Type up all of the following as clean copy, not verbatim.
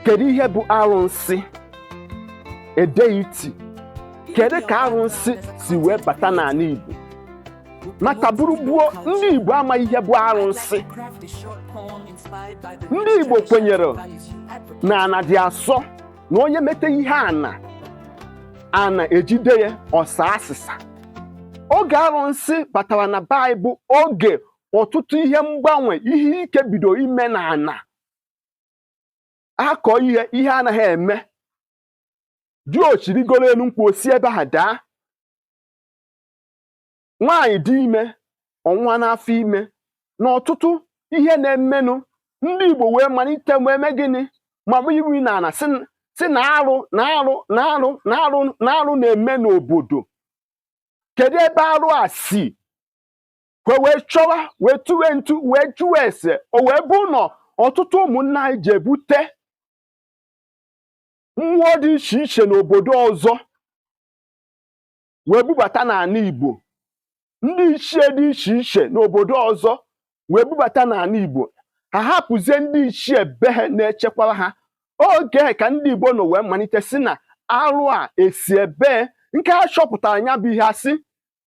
Kedu ihe bụ arụnsị? A deity. Kedu ka arụnsị si wee bata n'ala Igbo? Maka bụrụ gbuo, ndị Igbo amaghị ihe bụ arụnsị. Ndị Igbo kwenyere na ana dị asọ, na onye mete ihe ana, ana ejide ya ọsa asịsa. Oge arụnsị batara na be anyị bụ oge ọtụtụ ihe mgbanwe, ihe ike bido ime na ana. Akọ ihe, ihe anaghị eme. Diochi rigoro elu nkwụ, osi ebe a daa. Nwaanyị dị ime, ọnwa n'afọ ime, na ọtụtụ ihe na-emenụ. Ndị Igbo wee malite wee mee gịnị? Ma bụ iwu na ana si na arụ na arụ na arụ na arụ na arụ na-eme n'obodo. Kedu ebe arụ a si? Kwe wee chọwa, wee tụwe ntu, wee jụọ ese. O wee bụ nọ ọtụtụ ụmụnna anyị ji ebute mmụọ dị iche iche n'obodo ọzọ wee bubata n'ala Igbo. Ndị ichie dị iche iche n'obodo ọzọ wee bubata n'ala Igbo, ha hapụzie ndị ichie be ha na-echekwara ha. Oge ka ndị Igbo nọ wee malite si na arụ a esi ebe nke ha chọpụtara ya bụ ihe asị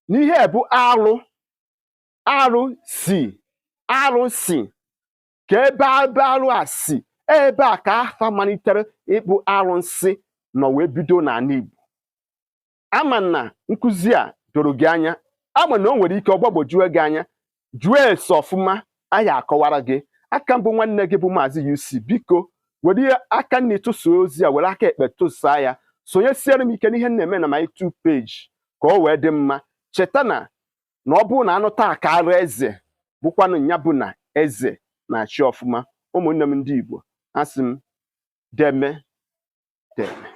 na ihe bụ arụ. Arụ si, arụ si ka ebe arụ a si, ebe a ka afa malitere ịbụ arụnsị nọ wee bido n'ala Igbo. Ama na nkụzi a doro gị anya, ama na o nwere ike ọgbagwojuo gị anya. Jụọ ese ọfụma, anyị akọwara gị. Aka mbụ, nwanne gị bụ Maazị UC. Biko, were aka nna tụsaa ozi a, were aka ekpe tụsaa ya. Sonyesiere m ike n'ihe m na-eme na my YouTube page ka o wee dị mma. Cheta na ọ bụrụ na anụ taa ka arụ eze bụkwanụ nya bụ na eze na-achị ọfụma. Ụmụnne m ndị Igbo, asị m deme deme.